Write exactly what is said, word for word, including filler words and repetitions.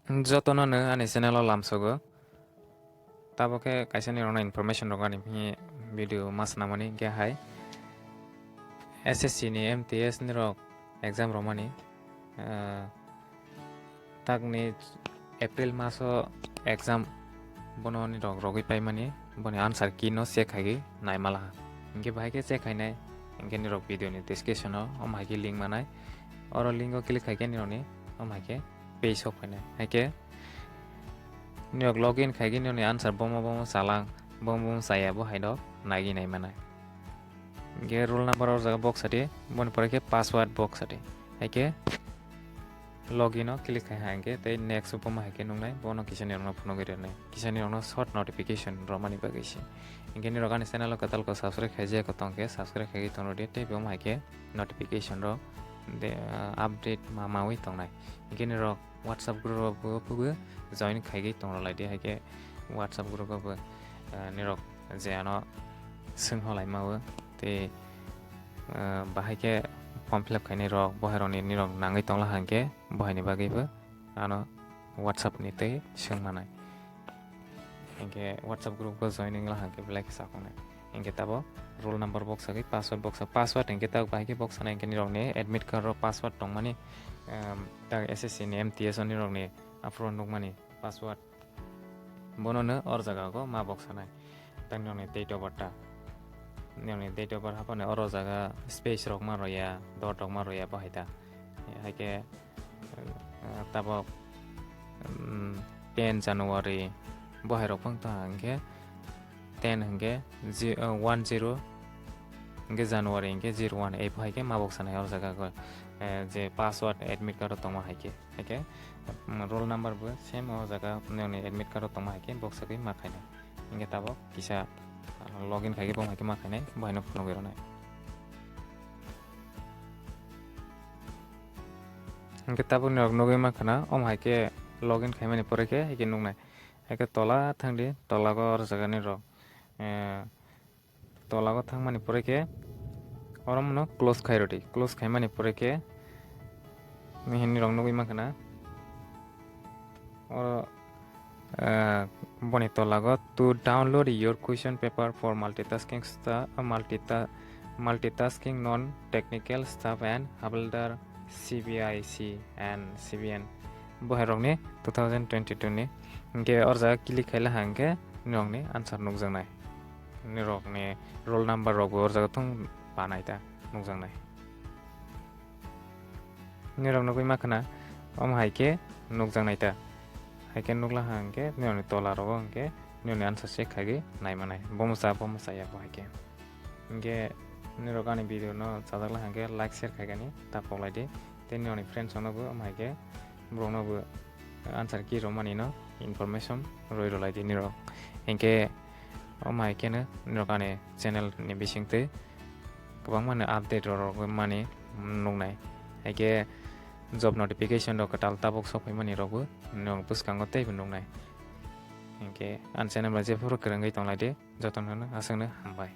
Jotono no ani channel o lamsogo. Tabo khe kaisa ni rokno information rok ani bini video ma swnamani hinkhe hai S S C ni M T S ni rok exam romani, ah, takni April maso exam bono ni rok rogwi paimani, boni answer key no check khaigwi naimalaha. Hinkhe bahai khe check khainai, hinkhe ni rok video ni description o omo hai khe link manai, oro link o click khaikhe ni rokni omo hai khe page sok phainai. Haikhe niyok login khaigwi nini answer bomo bomo chalang, bomo bomo chaya bo hai rok naigwi naimanai. Hinkhe roll number o jaga box sadi, boni pore khe password box sadi. Haikhe login o click khai ha hinkhe tei next o bomo haikhe nuknai, bono kisa ni rokno phunugwi rwnai, kisa ni rokno short notification romani bagwi se. Hinkhe nirok ani channel o kwtal kok subscribe khaijak tongkhe subscribe khaigwi tongrwdi tei bomo haikhe notification rok de, ah, update ma maui tongnai. Hinkhe nirok WhatsApp group o bo join khaigwi tongrwlaidi, haikhe WhatsApp group o bo, ah, nirok je ano swngholai mao tei, ah, bahai khe form fill up khainai rok, bohairokni nirok nangwi tongla hinkhe bohaini bagwi bo ano WhatsApp ni tei swngmanai. Hinkhe WhatsApp group o join wngla hinkhe belai khe sakoknai. Hinkhe tabo roll number box sagwi password box, password hinkhe tabuk bahai khe box sanai hinkhe nirokni admit card o password tongmani, em, tak S S C ni M T S o nirokni aphuru nukmani password. Bono no or jaga o ma box sanai. Tak nirokni date of birth ta. Nirokni date of birth haphano oro jaga space rok ma roya, dot rok ma roya bo hai ta. Haikhe, eh, tabok, mm, ten January bo hai rok phang ta hinkhe ten hinkhe ji-, eh, one zero hinkhe January hinkhe zero one, ei bo hai khe ma box sanai or jaga o, eh, je password admit card o tongma hai khe. Haikhe, mm, roll number bo same o jaga nini admit card o tongma hai khe box sagwi ma khainai. Hinkhe tabok kisa login khaikhe bo hai khe ma khainai, bo haino phunugwi rwnai. Hinkhe tabuk nirok nugwi mankha na, omo hai khe login khaimani pore khe hai khe nuknai. Hai khe tola thangdi, tola go oro jaga nirok, eh, tola go thangmani pore khe oro mono close khai rwdi. Close khaimani pore khe nini rok nugwi mankha na. Oro, ah, boni tola go, "To download your question paper for multitasking sta-, multita-, multitasking non-technical staff and Havildar C B I C and C B N." Bo hai rokni two thousand twenty-two ni. Hinkhe or jaga click khaila hinkhe nirokni answer nukjaknai. Nirokni roll number rokbo or jaga thung panai ta nukjaknai. Nirok nugwi mankha na, omo hai khe nukjaknai ta. Hai khe nukla ha hinkhe nirokni tola rogo hinkhe nirokni answer check khaigwi naimanai. Bomo cha, bomo chaya bo hai khe. Hinkhe nirok ani video no chajakla hinkhe like, share khaigani ta poklaidi. Tei nirokni friends rokno bo omo hai khe borokno bo answer key romani no information rwi rwlaidi nirok. Hinkhe omo hai kheno nirok ani channel ni bisingtwi kwbangma ni update rok mani nuknai. Haikhe job notification rok kwtal tabuk sokphaimani rokbo nirok bwskango teibo nuknai. Hinkhe ani channel bai jephuru kwrwngwi tonglaidi, jotono no aswkno hambai.